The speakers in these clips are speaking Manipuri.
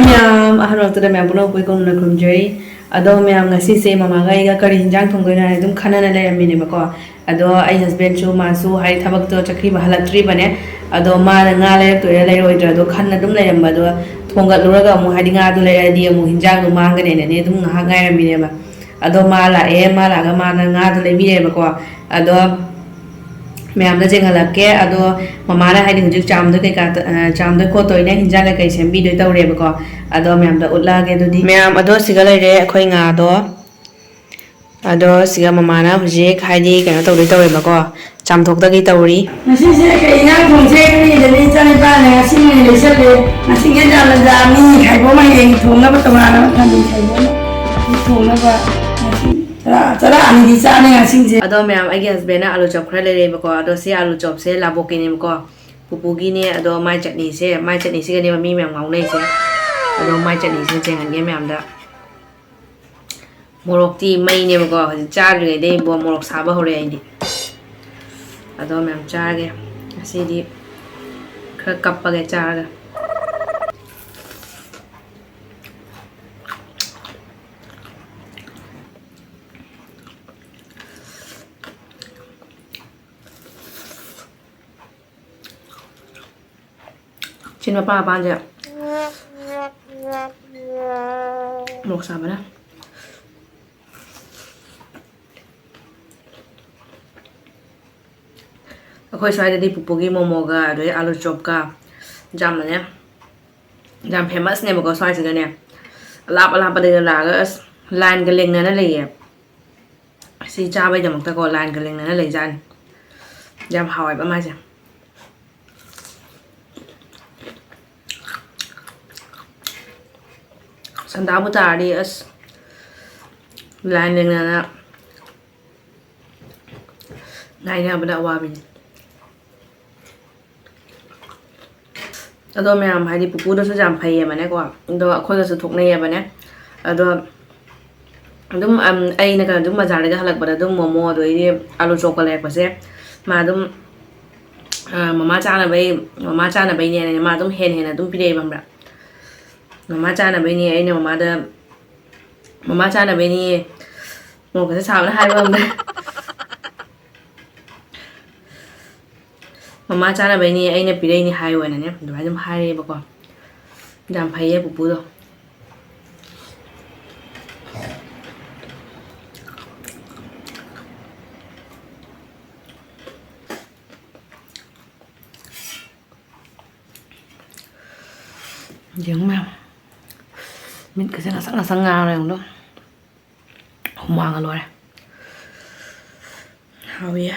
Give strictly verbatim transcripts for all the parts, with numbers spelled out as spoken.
ꯃꯌꯥꯝ ꯑꯍꯥꯟꯕ ꯃꯛꯇꯗ ꯃꯌꯥꯝ ꯄꯨꯝꯅꯃꯛꯄꯨ ꯏꯀꯣꯟꯅ ꯈꯨꯔꯨꯝꯖꯔꯤ꯫ ꯑꯗꯣ ꯃꯌꯥꯝ, ꯉꯁꯤꯁꯦ ꯃꯃꯥꯒ ꯑꯩꯒ ꯀꯔꯤ ꯍꯤꯟꯖꯥꯡ ꯊꯣꯡꯗꯣꯏꯅꯣ ꯍꯥꯏꯅ ꯑꯗꯨꯝ ꯈꯟꯅꯅ ꯂꯩꯔꯝꯃꯤꯅꯦꯕꯀꯣ꯫ ꯑꯗꯣ ꯑꯩ husbandꯁꯨ, ꯃꯥꯁꯨ ꯍꯥꯏꯗꯤ ꯊꯕꯛꯇꯣ ꯆꯠꯈꯤꯕ ꯍꯜꯂꯛꯇ꯭ꯔꯤꯕꯅꯦ꯫ ꯑꯗꯣ ꯃꯥꯅ ꯉꯥ ꯂꯩꯔꯛꯇꯣꯏꯔꯥ ꯂꯩꯔꯣꯏꯗ꯭ꯔꯥ ꯑꯗꯣ ꯈꯟꯅ ꯑꯗꯨꯝ ꯂꯩꯔꯝꯕ꯫ ꯑꯗꯣ ꯊꯣꯡꯒꯠꯂꯨꯔꯒ ꯑꯃꯨꯛ, ꯍꯥꯏꯗꯤ ꯉꯥꯗꯣ ꯂꯩꯔꯛꯑꯗꯤ ꯑꯃꯨꯛ ꯍꯤꯟꯖꯥꯡꯗꯣ ꯃꯥꯡꯒꯅꯦꯅꯅꯦ ꯑꯗꯨꯝ ꯉꯥꯏꯍꯥꯛ ꯉꯥꯏꯔꯝꯃꯤꯅꯦꯕ꯫ ꯑꯗꯣ ꯃꯥ ꯂꯥꯛꯑꯦ, ꯃꯥ ꯂꯥꯛꯑꯒ ꯃꯥꯅ ꯉꯥꯗꯣ ꯂꯩꯕꯤꯔꯦꯕꯀꯣ꯫ ꯑꯗꯣ ꯃꯌꯥꯝꯗ ꯌꯦꯡꯍꯜꯂꯛꯀꯦ꯫ ꯑꯗꯣ ꯃꯃꯥꯅ ꯍꯥꯏꯗꯤ ꯍꯧꯖꯤꯛ ꯆꯥꯝꯗꯣꯏ ꯀꯩꯀꯥ, ꯑ, ꯆꯥꯝꯗꯣꯏ ꯈꯣꯠꯇꯣꯏꯅꯦ, ꯍꯤꯟꯖꯥꯡ ꯀꯩꯀꯩ ꯁꯦꯝꯕꯤꯗꯣꯏ ꯇꯧꯔꯦꯕꯀꯣ꯫ ꯑꯗꯣ ꯃꯌꯥꯝꯗ ꯎꯠꯂꯛꯑꯒꯦ ꯑꯗꯨꯗꯤ꯫ ꯃꯌꯥꯝ, ꯑꯗꯣ ꯁꯤꯒ ꯂꯩꯔꯦ ꯑꯩꯈꯣꯏ ꯉꯥꯗꯣ꯫ ꯑꯗꯣ ꯁꯤꯒ ꯃꯃꯥꯅ ꯍꯧꯖꯤꯛ ꯍꯥꯏꯗꯤ ꯀꯩꯅꯣ ꯇꯧꯗꯣꯏ ꯇꯧꯔꯦꯕꯀꯣ, ꯆꯥꯝꯊꯣꯛꯇꯒꯤ ꯇꯧꯔꯤ꯫ ꯉꯁꯤꯁꯦ ꯀꯩ ꯏꯟꯖꯥꯡ ꯊꯣꯡꯁꯦ ꯈꯜꯂꯤꯗꯅ ꯏꯆꯥ ꯅꯤꯄꯥꯅ ꯉꯁꯤ ꯂꯩꯁꯜꯂꯦ꯫ ꯉꯁꯤꯒꯤ ꯖꯥꯠ ꯖꯥꯠꯅꯤ꯫ ꯈꯥꯏꯕꯣꯝ ꯍꯌꯦꯡ ꯊꯣꯡꯅꯕ ꯇꯣꯉꯥꯟꯅ ꯊꯝꯃꯤ꯫ ꯈꯥꯏꯕꯣꯝ ꯊꯣꯡꯅꯕ ꯉꯁꯤ ꯆꯔꯥ, ꯆꯔꯥ ꯑꯅꯤꯗꯤ ꯆꯥꯅꯤ ꯉꯁꯤꯁꯦ꯫ ꯑꯗꯣ ꯃꯌꯥꯝ, ꯑꯩꯒꯤ husbandꯅ ꯑꯥꯂꯨ ꯆꯣꯞ ꯈꯔ ꯂꯩꯔꯛꯑꯦꯕꯀꯣ꯫ ꯑꯗꯣ ꯁꯤ ꯑꯥꯂꯨ ꯆꯣꯞꯁꯦ ꯂꯥꯕꯣꯛꯀꯤꯅꯦꯕꯀꯣ, ꯄꯨꯄꯨꯒꯤꯅꯦ꯫ ꯑꯗꯣ ꯃꯥꯏ ꯆꯠꯅꯤꯁꯦ, ꯃꯥꯏ ꯆꯠꯅꯤꯁꯤꯒꯅꯦꯕ ꯃꯤ ꯃꯌꯥꯝ ꯉꯥꯎꯅꯩꯁꯦ꯫ ꯑꯗꯣ ꯃꯥꯏ ꯆꯠꯅꯤꯁꯦ ꯌꯦꯡꯍꯟꯒꯦ ꯃꯌꯥꯝꯗ꯫ ꯃꯣꯔꯣꯛꯇꯤ ꯃꯩꯅꯦꯕꯀꯣ, ꯍꯧꯖꯤꯛ ꯆꯥꯗ꯭ꯔꯤꯉꯩꯗꯩ ꯕꯣ-, ꯃꯣꯔꯣꯛ ꯁꯥꯕ ꯍꯧꯔꯦ ꯑꯩꯗꯤ꯫ ꯑꯗꯣ ꯃꯌꯥꯝ ꯆꯥꯔꯒꯦ꯫ ꯉꯁꯤꯗꯤ ꯈꯔ ꯀꯞꯄꯒꯦ ꯆꯥꯔꯒ꯫ ꯆꯤꯟ ꯃꯄꯥꯟ ꯃꯄꯥꯟꯁꯦ ꯃꯣꯔꯣꯛ ꯁꯥꯕꯅ꯫ ꯑꯩꯈꯣꯏ ꯁ꯭ꯋꯥꯏꯗꯗꯤ ꯄꯨꯄꯨꯒꯤ ꯃꯣꯃꯣꯒ ꯑꯗꯩ ꯑꯥꯂꯨ ꯆꯣꯞꯀ ꯌꯥꯝꯅꯅꯦ, ꯌꯥꯝ famousꯅꯦꯕꯀꯣ ꯁ꯭ꯋꯥꯏꯁꯤꯗꯅꯦ꯫ ꯑꯂꯥꯞ ꯑꯂꯥꯞꯄꯗꯒꯤ ꯂꯥꯛꯑꯒ ꯑꯁ lineꯒ ꯂꯦꯡꯅꯅ ꯂꯩꯌꯦ꯫ ꯁꯤ ꯆꯥꯕꯩꯗꯃꯛꯇꯀꯣ lineꯒ ꯂꯦꯡꯅꯅ ꯂꯩꯖꯥꯠꯅꯤ꯫ ꯌꯥꯝ ꯍꯥꯎꯋꯦꯕ ꯃꯥꯁꯦ꯫ ꯁꯟꯗꯥꯕꯨ ꯇꯥꯔꯗꯤ ꯑꯁ line ꯂꯦꯡꯅꯅ ꯉꯥꯏꯅꯕꯗ ꯑꯋꯥꯕꯤꯅꯤ꯫ ꯑꯗꯣ ꯃꯌꯥꯝ ꯍꯥꯏꯗꯤ ꯄꯨꯄꯨꯗꯁꯨ ꯌꯥꯝ ꯐꯩꯌꯦꯕꯅꯦꯀꯣ, ꯑꯗꯣ ꯑꯩꯈꯣꯏꯒꯁꯨ ꯊꯣꯛꯅꯩꯌꯦꯕꯅꯦ꯫ ꯑꯗꯣ ꯑꯗꯨꯝ, ꯑꯝ, ꯑꯩꯅ ꯀꯩꯅꯣ ꯑꯗꯨꯝ ꯕꯖꯥꯔꯗꯒꯤ ꯍꯜꯂꯛꯄꯗ ꯑꯗꯨꯝ ꯃꯣꯃꯣ ꯑꯗꯩꯗꯤ ꯑꯥꯂꯨ ꯆꯣꯞꯀ ꯂꯩꯔꯛꯄꯁꯦ ꯃꯥ ꯑꯗꯨꯝ, ꯑ, ꯃꯃꯥ ꯆꯥꯅꯕꯩ, ꯃꯃꯥ ꯆꯥꯅꯕꯩꯅꯦꯅꯅꯦ ꯃꯥ ꯑꯗꯨꯝ ꯍꯦꯟꯅ ꯍꯦꯟꯅ ꯑꯗꯨꯝ ꯄꯤꯔꯛꯑꯦꯕ ꯈꯪꯕ꯭ꯔꯥ꯫ ꯃꯃꯥ ꯆꯥꯅꯕꯩꯅꯦ ꯑꯩꯅ ꯃꯃꯥꯗ, ꯃꯃꯥ ꯆꯥꯅꯕꯩꯅꯦ ꯃꯣꯔꯣꯛ ꯈꯖꯤꯛ ꯁꯥꯕꯅ ꯍꯥꯏꯕ ꯉꯝꯗ꯭ꯔꯦ꯫ ꯃꯃꯥ ꯆꯥꯅꯕꯩꯅꯦ ꯑꯩꯅ ꯄꯤꯔꯛꯏꯅꯦ ꯍꯥꯏꯌꯣꯅꯅꯦ ꯑꯗꯨꯃꯥꯏꯅ ꯑꯗꯨꯝ ꯍꯥꯏꯔꯛꯑꯦꯕꯀꯣ꯫ ꯌꯥꯝ ꯐꯩꯌꯦ ꯄꯨꯄꯨꯗꯣ꯫ ꯌꯦꯡꯉꯨ ꯃꯌꯥꯝ, ꯃꯤꯠꯀꯁꯦ ꯉꯁꯪ ꯉꯁꯪ ꯉꯥꯡꯉꯦ ꯌꯦꯡꯉꯨ꯫ ꯍꯨꯃꯥꯡꯒ ꯂꯣꯏꯔꯦ꯫ ꯍꯥꯎꯏ꯫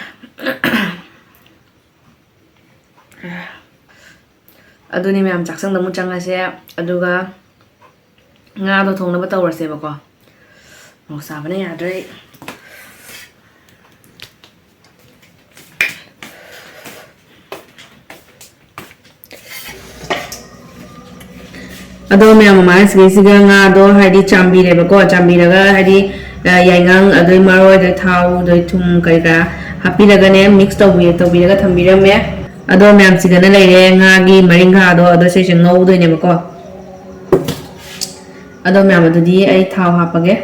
ꯑꯗꯨꯅꯤ ꯃꯌꯥꯝ, ꯆꯥꯛꯁꯪꯗ ꯑꯃꯨꯛ ꯆꯪꯉꯁꯦ꯫ ꯑꯗꯨꯒ ꯉꯥꯗꯣ ꯊꯣꯡꯅꯕ ꯇꯧꯔꯁꯦꯕꯀꯣ꯫ ꯃꯣꯔꯣꯛ ꯁꯥꯕꯅ ꯌꯥꯗ꯭ꯔꯦ ꯑꯩ꯫ ꯑꯗꯣ ꯃꯌꯥꯝ, ꯃꯃꯥꯅ ꯁꯤꯗꯩꯁꯤꯗ ꯉꯥꯗꯣ ꯍꯥꯏꯗꯤ ꯆꯥꯝꯕꯤꯔꯦꯕꯀꯣ, ꯆꯥꯝꯕꯤꯔꯒ ꯍꯥꯏꯗꯤ, ꯑ, ꯌꯥꯏꯉꯪ, ꯑꯗꯩ ꯃꯔꯣꯏ, ꯑꯗꯩ ꯊꯥꯎ, ꯑꯗꯩ ꯊꯨꯝ ꯀꯔꯤ ꯀꯔꯥ ꯍꯥꯞꯄꯤꯔꯒꯅꯦ, ꯃꯤꯛꯁ ꯇꯧꯕꯤ-, ꯇꯧꯕꯤꯔꯒ ꯊꯝꯕꯤꯔꯝꯃꯦ꯫ ꯑꯗꯣ ꯃꯌꯥꯝ, ꯁꯤꯗꯅ ꯂꯩꯔꯦ ꯉꯥꯒꯤ ꯃꯔꯤꯡꯈꯥꯗꯣ, ꯑꯗꯣ ꯁꯤꯁꯦ ꯉꯧꯗꯣꯏꯅꯦꯕꯀꯣ꯫ ꯑꯗꯣ ꯃꯌꯥꯝ, ꯑꯗꯨꯗꯤ ꯑꯩ ꯊꯥꯎ ꯍꯥꯞꯄꯒꯦ꯫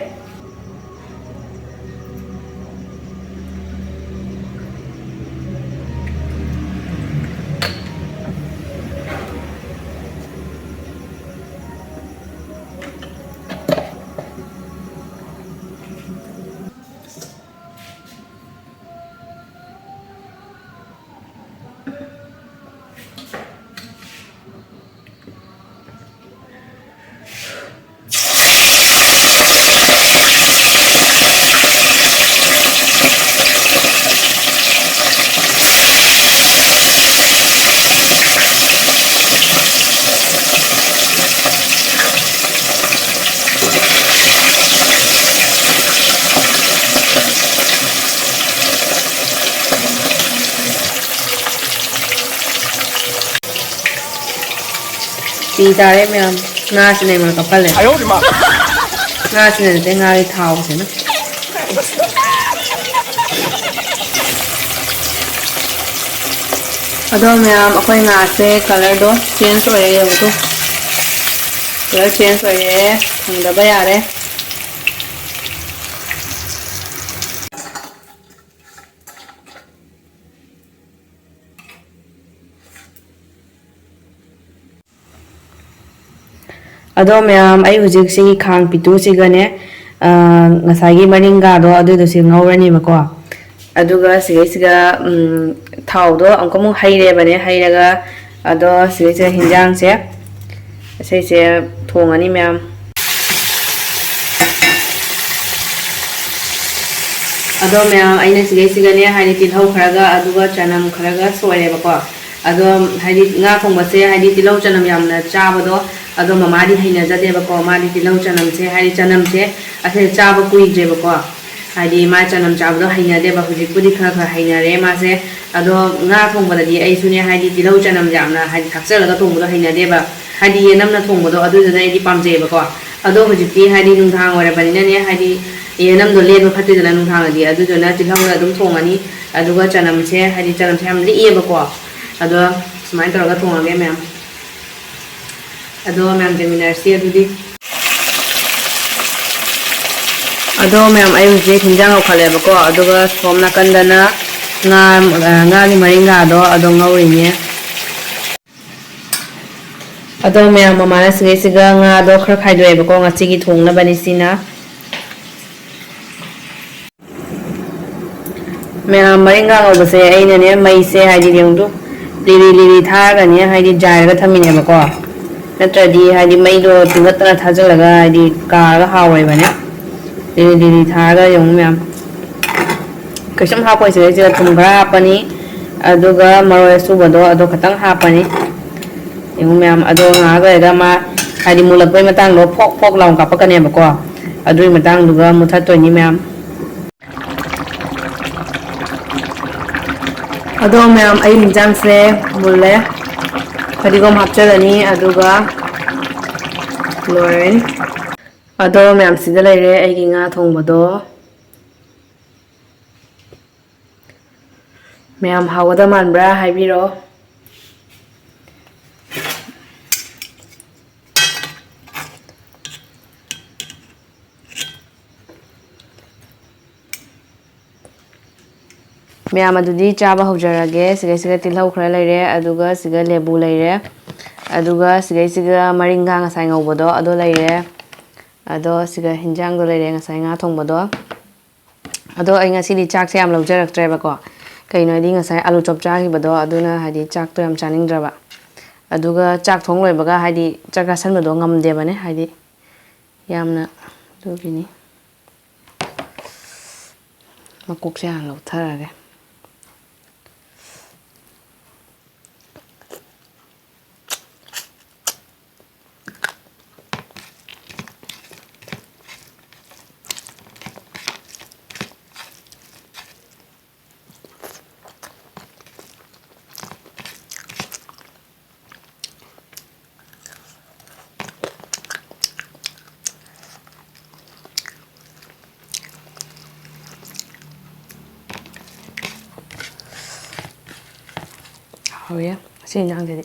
ꯄꯤ ꯇꯥꯔꯦ ꯃꯌꯥꯝ꯫ ꯉꯥꯁꯤꯅ ꯑꯩꯉꯣꯟꯗ ꯀꯞꯍꯜꯂꯦ꯫ ꯉꯥꯁꯤꯅ ꯅꯠꯇꯦ, ꯉꯥꯒꯤ ꯊꯥꯎꯁꯤꯅ꯫ ꯑꯗꯣ ꯃꯌꯥꯝ, ꯑꯩꯈꯣꯏ ꯉꯥꯁꯦ ꯀꯂꯔꯗꯣ ꯆꯦꯟꯖ ꯑꯣꯏꯔꯦ, ꯌꯦꯡꯉꯨꯀꯣ꯫ Color change ꯑꯣꯏꯔꯦ, ꯊꯥꯡꯗꯕ ꯌꯥꯔꯦ꯫ ꯑꯗꯣ ꯃꯌꯥꯝ, ꯑꯩ ꯍꯧꯖꯤꯛ ꯁꯤꯒꯤ ꯈꯥꯡ ꯄꯤꯇꯨꯁꯤꯒꯅꯦ, ꯑ, ꯉꯁꯥꯏꯒꯤ ꯃꯔꯤꯡꯒꯥꯗꯣ ꯑꯗꯨꯗꯣ ꯁꯤ ꯉꯧꯔꯅꯦꯕꯀꯣ꯫ ꯑꯗꯨꯒ ꯁꯤꯒꯩꯁꯤꯒ, ꯎꯝ, ꯊꯥꯎꯗꯣ ꯑꯃꯨꯛꯀ ꯑꯃꯨꯛ ꯍꯩꯔꯦꯕꯅꯦ, ꯍꯩꯔꯒ ꯑꯗꯣ ꯁꯤꯒꯩꯁꯤꯗ ꯍꯤꯟꯖꯥꯡꯁꯦ, ꯁꯤꯁꯦ ꯊꯣꯡꯉꯅꯤ ꯃꯌꯥꯝ꯫ ꯑꯗꯣ ꯃꯌꯥꯝ, ꯑꯩꯅ ꯁꯤꯒꯩꯁꯤꯒꯅꯦ, ꯍꯥꯏꯗꯤ ꯇꯤꯜꯍꯧ ꯈꯔꯒ ꯑꯗꯨꯒ ꯆꯅꯝ ꯈꯔꯒ ꯁꯣꯏꯔꯦꯕꯀꯣ꯫ ꯑꯗꯣ ꯍꯥꯏꯗꯤ ꯉꯥ ꯊꯣꯡꯕꯁꯦ ꯍꯥꯏꯗꯤ ꯇꯤꯜꯍꯧ ꯆꯅꯝ ꯌꯥꯝꯅ ꯆꯥꯕꯗꯣ, ꯑꯗꯣ ꯃꯃꯥꯗꯤ ꯍꯩꯅꯖꯗꯦꯕꯀꯣ꯫ ꯃꯥꯗꯤ ꯇꯤꯜꯍꯧ ꯆꯅꯝꯁꯦ, ꯍꯥꯏꯗꯤ ꯆꯅꯝꯁꯦ ꯑꯁꯤꯗ ꯆꯥꯕ ꯀꯨꯏꯗ꯭ꯔꯦꯕꯀꯣ꯫ ꯍꯥꯏꯗꯤ ꯃꯥ ꯆꯅꯝ ꯆꯥꯕꯗꯣ ꯍꯩꯅꯗꯦꯕ꯫ ꯍꯧꯖꯤꯛꯄꯨꯗꯤ ꯈꯔ ꯈꯔ ꯍꯩꯅꯔꯦ ꯃꯥꯁꯦ꯫ ꯑꯗꯣ ꯉꯥ ꯊꯣꯡꯕꯗꯗꯤ ꯑꯩꯁꯨꯅꯦ, ꯍꯥꯏꯗꯤ ꯇꯤꯜꯍꯧ ꯆꯅꯝ ꯌꯥꯝꯅ ꯍꯥꯏꯗꯤ ꯊꯥꯛꯆꯜꯂꯒ ꯊꯣꯡꯕꯗꯣ ꯍꯩꯅꯗꯦꯕ꯫ ꯍꯥꯏꯗꯤ ꯌꯦꯅꯝꯅ ꯊꯣꯡꯕꯗꯣ ꯑꯗꯨꯗꯨꯅ ꯑꯩꯗꯤ ꯄꯥꯝꯖꯩꯌꯦꯕꯀꯣ꯫ ꯑꯗꯣ ꯍꯧꯖꯤꯛꯇꯤ ꯍꯥꯏꯗꯤ ꯅꯨꯡꯗꯥꯡ ꯑꯣꯏꯔꯕꯅꯤꯅꯅꯦ, ꯍꯥꯏꯗꯤ ꯌꯦꯅꯝꯗꯣ ꯂꯦꯟꯕ ꯐꯠꯇꯦꯗꯅ ꯅꯨꯡꯗꯥꯡꯗꯗꯤ, ꯑꯗꯨꯗꯨꯅ ꯇꯤꯜꯍꯧꯗ ꯑꯗꯨꯝ ꯊꯣꯡꯉꯅꯤ꯫ ꯑꯗꯨꯒ ꯆꯅꯝꯁꯦ, ꯍꯥꯏꯗꯤ ꯆꯅꯝꯁꯦ ꯌꯥꯝ ꯂꯤꯛꯑꯦꯕꯀꯣ꯫ ꯑꯗꯣ ꯁꯨꯃꯥꯏꯅ ꯇꯧꯔꯒ ꯊꯣꯡꯉꯒꯦ ꯃꯌꯥꯝ꯫ ꯑꯗꯣ ꯃꯌꯥꯝ ꯌꯦꯡꯃꯤꯟꯅꯔꯁꯤ ꯑꯗꯨꯗꯤ꯫ ꯑꯗꯣ ꯃꯌꯥꯝ, ꯑꯩ ꯍꯧꯖꯤꯛ ꯍꯤꯟꯖꯥꯡ ꯂꯧꯈꯠꯂꯦꯕꯀꯣ, ꯑꯗꯨꯒ ꯁꯣꯝ ꯅꯥꯀꯟꯗꯅ ꯉꯥ, ꯉꯥꯒꯤ ꯃꯔꯤꯡꯒꯥꯗꯣ ꯑꯗꯣ ꯉꯧꯔꯤꯅꯦ꯫ ꯑꯗꯣ ꯃꯌꯥꯝ, ꯃꯃꯥꯅ ꯁꯤꯒꯩꯁꯤꯒ ꯉꯥꯗꯣ ꯈꯔ ꯈꯥꯏꯗꯣꯛꯑꯦꯕꯀꯣ, ꯉꯁꯤꯒꯤ ꯊꯣꯡꯅꯕꯅꯤ ꯁꯤꯅ꯫ ꯃꯌꯥꯝ, ꯃꯔꯤꯡꯒꯥ ꯉꯧꯕꯁꯦ ꯑꯩꯅꯅꯦ, ꯃꯩꯁꯦ ꯍꯥꯏꯗꯤ ꯌꯦꯡꯉꯨꯗꯨ, ꯂꯤꯔꯤ ꯂꯤꯔꯤ ꯊꯥꯔꯒꯅꯦ, ꯍꯥꯏꯗꯤ ꯖꯥꯏꯔꯒ ꯊꯝꯃꯤꯅꯦꯕꯀꯣ꯫ ꯅꯠꯇ꯭ꯔꯗꯤ ꯍꯥꯏꯗꯤ ꯃꯩꯗꯣ ꯊꯤꯡꯒꯠꯇꯅ ꯊꯥꯖꯤꯜꯂꯒ ꯍꯥꯏꯗꯤ ꯀꯥꯔꯒ ꯍꯥꯎꯔꯣꯏꯕꯅꯦ꯫ ꯂꯤꯔꯤ ꯂꯤꯔꯤ ꯊꯥꯔꯒ ꯌꯦꯡꯉꯨ ꯃꯌꯥꯝ꯫ ꯀꯩꯁꯨꯝ ꯍꯥꯞꯄꯣꯏ, ꯁꯤꯗꯩꯁꯤꯗ ꯊꯨꯝ ꯈꯔ ꯍꯥꯞꯄꯅꯤ, ꯑꯗꯨꯒ ꯃꯔꯣꯏ ꯑꯁꯨꯕꯗꯣ ꯑꯗꯣ ꯈꯇꯪ ꯍꯥꯞꯄꯅꯤ꯫ ꯌꯦꯡꯉꯨ ꯃꯌꯥꯝ, ꯑꯗꯣ ꯉꯥꯏꯍꯥꯛ ꯂꯩꯔꯒ ꯃꯥ ꯍꯥꯏꯗꯤ ꯃꯨꯜꯂꯛꯄꯩ ꯃꯇꯥꯡꯗꯣ ꯐꯣꯛ ꯐꯣꯛ ꯂꯥꯎꯅ ꯀꯥꯞꯄꯛꯀꯅꯦꯕꯀꯣ꯫ ꯑꯗꯨꯒꯤ ꯃꯇꯥꯡꯗꯨꯒ ꯃꯨꯊꯠꯇꯣꯏꯅꯤ ꯃꯌꯥꯝ꯫ ꯑꯗꯣ ꯃꯌꯥꯝ, ꯑꯩ ꯍꯤꯟꯖꯥꯡꯁꯦ ꯃꯨꯜꯂꯦ꯫ ꯐꯗꯤꯒꯣꯝ ꯍꯥꯞꯆꯔꯅꯤ, ꯑꯗꯨꯒ ꯂꯣꯏꯔꯅꯤ꯫ ꯑꯗꯣ ꯃꯌꯥꯝ, ꯁꯤꯗ ꯂꯩꯔꯦ ꯑꯩꯒꯤ ꯉꯥ ꯊꯣꯡꯕꯗꯣ꯫ ꯃꯌꯥꯝ, ꯍꯥꯎꯒꯗꯕ ꯃꯥꯟꯕ꯭ꯔꯥ ꯍꯥꯏꯕꯤꯔꯛꯑꯣ꯫ ꯃꯌꯥꯝ, ꯑꯗꯨꯗꯤ ꯆꯥꯕ ꯍꯧꯖꯔꯒꯦ꯫ ꯁꯤꯗꯩꯁꯤꯗ ꯇꯤꯜꯍꯧ ꯈꯔ ꯂꯩꯔꯦ, ꯑꯗꯨꯒ ꯁꯤꯗ ꯂꯦꯕꯨ ꯂꯩꯔꯦ, ꯑꯗꯨꯒ ꯁꯤꯗꯩꯁꯤꯗ ꯃꯔꯤꯡꯒꯥ ꯉꯁꯥꯏ ꯉꯧꯕꯗꯣ ꯑꯗꯣ ꯂꯩꯔꯦ, ꯑꯗꯣ ꯁꯤꯒ ꯍꯤꯟꯖꯥꯡꯗꯣ ꯂꯩꯔꯦ, ꯉꯁꯥꯏ ꯉꯥ ꯊꯣꯡꯕꯗꯣ꯫ ꯑꯗꯣ ꯑꯩ ꯉꯁꯤꯗꯤ ꯆꯥꯛꯁꯦ ꯌꯥꯝ ꯂꯧꯖꯔꯛꯇ꯭ꯔꯦꯕꯀꯣ, ꯀꯩꯅꯣ ꯍꯥꯏꯗꯤ ꯉꯁꯥꯏ ꯑꯥꯂꯨ ꯆꯣꯞ ꯆꯥꯈꯤꯕꯗꯣ, ꯑꯗꯨꯅ ꯍꯥꯏꯗꯤ ꯆꯥꯛꯇꯣ ꯌꯥꯝ ꯆꯥꯅꯤꯡꯗ꯭ꯔꯕ꯫ ꯑꯗꯨꯒ ꯆꯥꯛ ꯊꯣꯡ ꯂꯣꯏꯕꯒ ꯍꯥꯏꯗꯤ ꯆꯥꯛ ꯆꯥꯁꯟꯕꯗꯣ ꯉꯝꯗꯦꯕꯅꯦ, ꯍꯥꯏꯗꯤ ꯌꯥꯝꯅ, ꯑꯗꯨꯒꯤꯅꯤ꯫ ꯃꯀꯣꯛꯁꯦ ꯍꯥꯟꯅ ꯂꯧꯊꯔꯒꯦ꯫ ꯍꯥꯎꯋꯦ ꯁꯤ ꯌꯦꯟꯖꯥꯡꯁꯤꯗꯤ꯫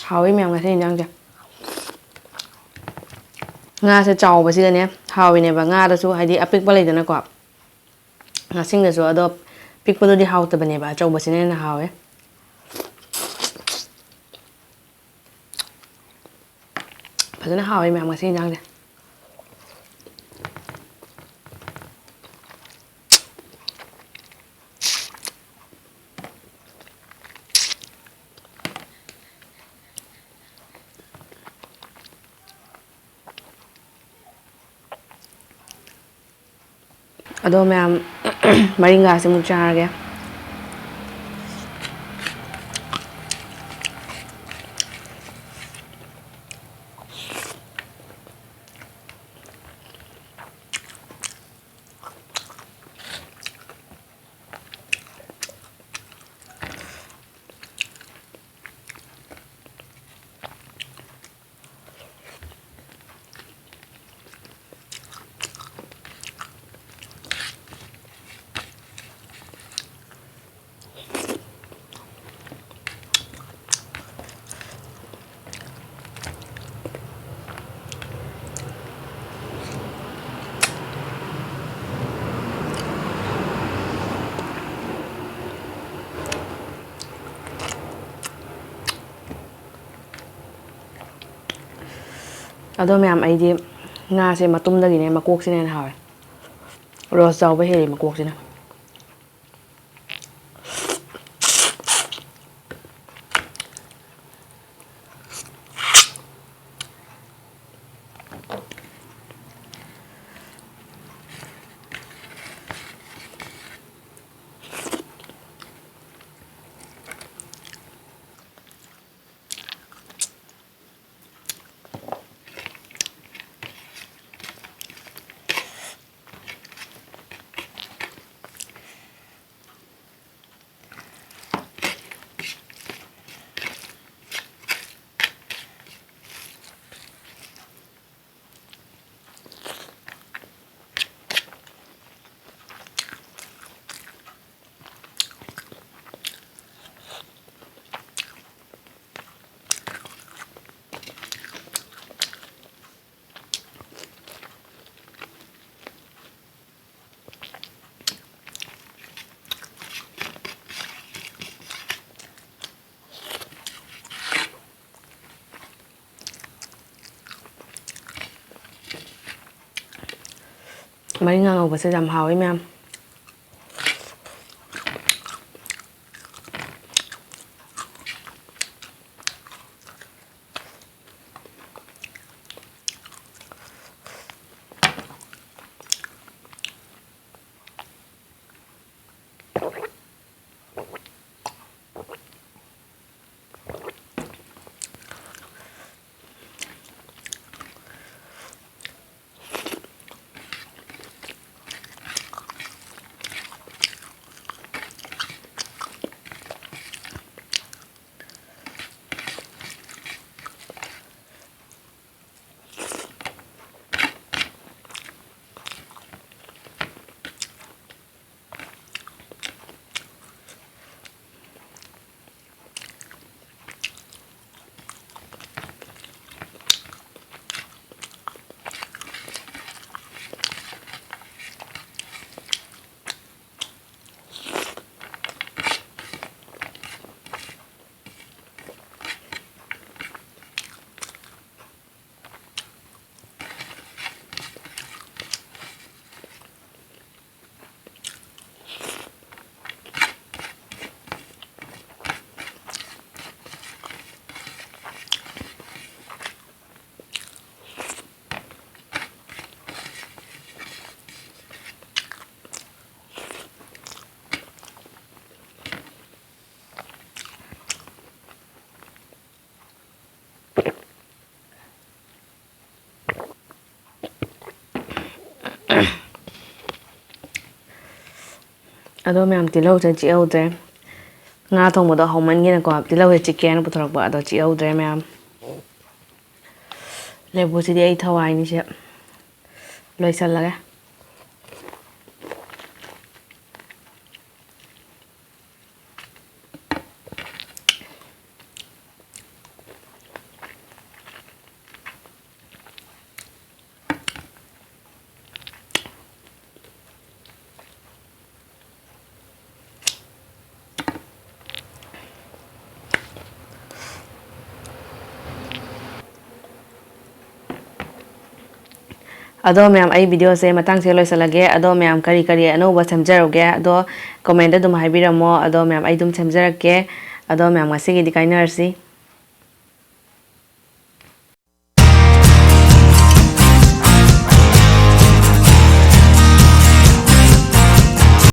ꯍꯥꯎꯋꯤ ꯃꯌꯥꯝ ꯉꯁꯤ ꯌꯦꯟꯖꯥꯡꯁꯦ꯫ ꯉꯥꯁꯦ ꯆꯥꯎꯕꯁꯤꯗꯅꯦ ꯍꯥꯎꯋꯤꯅꯦꯕ꯫ ꯉꯥꯗꯁꯨ ꯍꯥꯏꯗꯤ ꯑꯄꯤꯛꯄ ꯂꯩꯗꯅꯀꯣ, ꯉꯥꯁꯤꯡꯗꯁꯨ, ꯑꯗꯣ ꯄꯤꯛꯄꯗꯨꯗꯤ ꯍꯥꯎꯇꯕꯅꯦꯕ, ꯑꯆꯧꯕꯁꯤꯅ ꯍꯦꯟꯅ ꯍꯥꯎꯋꯦ꯫ ꯐꯖꯅ ꯍꯥꯎꯋꯦ ꯃꯌꯥꯝ ꯉꯁꯤ ꯌꯦꯟꯖꯥꯡꯁꯦ꯫ ꯑꯗꯣ ꯃꯌꯥꯝ, ꯃꯔꯤꯡꯒꯥꯁꯦ ꯑꯃꯨꯛ ꯆꯥꯔꯒꯦ꯫ ꯑꯗꯣ ꯃꯌꯥꯝ, ꯑꯩꯗꯤ ꯉꯥꯁꯦ ꯃꯇꯨꯝꯗꯒꯤꯅꯦ ꯃꯀꯣꯛꯁꯤꯅ ꯍꯦꯟꯅ ꯍꯥꯎꯋꯦ꯫ ꯔꯣꯁ ꯆꯥꯎꯕ ꯍꯦꯜꯂꯤ ꯃꯀꯣꯛꯁꯤꯅ꯫ ꯃꯔꯤꯡ ꯑꯉꯧꯕꯁꯦ ꯌꯥꯝ ꯍꯥꯎꯋꯤ ꯃꯌꯥꯝ꯫ ꯑꯗꯣ ꯃꯌꯥꯝ, ꯇꯤꯜꯍꯧꯁꯦ ꯆꯤꯛꯍꯧꯗ꯭ꯔꯦ꯫ ꯉꯥ ꯊꯣꯡꯕꯗꯣ ꯍꯧꯃꯟꯒꯤꯅꯀꯣ ꯇꯤꯜꯍꯧꯁꯦ ꯆꯤꯛꯀꯦꯅ ꯄꯨꯊꯣꯔꯛꯄ, ꯑꯗꯣ ꯆꯤꯛꯍꯧꯗ꯭ꯔꯦ ꯃꯌꯥꯝ꯫ ꯂꯦꯕꯨꯁꯤꯗꯤ ꯑꯩ ꯊꯋꯥꯏꯅꯤꯁꯦ꯫ ꯂꯣꯏꯁꯜꯂꯒꯦ꯫ ꯑꯗꯣ ꯃꯌꯥꯝ, ꯑꯩ videoꯁꯦ ꯃꯇꯥꯡꯁꯦ ꯂꯣꯏꯁꯤꯜꯂꯒꯦ꯫ ꯑꯗꯣ ꯃꯌꯥꯝ, ꯀꯔꯤ ꯀꯔꯤ ꯑꯅꯧꯕ ꯁꯦꯝꯖꯔꯨꯒꯦ, ꯑꯗꯣ commentꯇ ꯑꯗꯨꯝ ꯍꯥꯏꯕꯤꯔꯝꯃꯣ꯫ ꯑꯗꯣ ꯃꯌꯥꯝ, ꯑꯩ ꯑꯗꯨꯝ ꯁꯦꯝꯖꯔꯛꯀꯦ꯫ ꯑꯗꯣ ꯃꯌꯥꯝ, ꯉꯁꯤꯒꯤꯗꯤ ꯀꯥꯏꯅꯔꯁꯤ꯫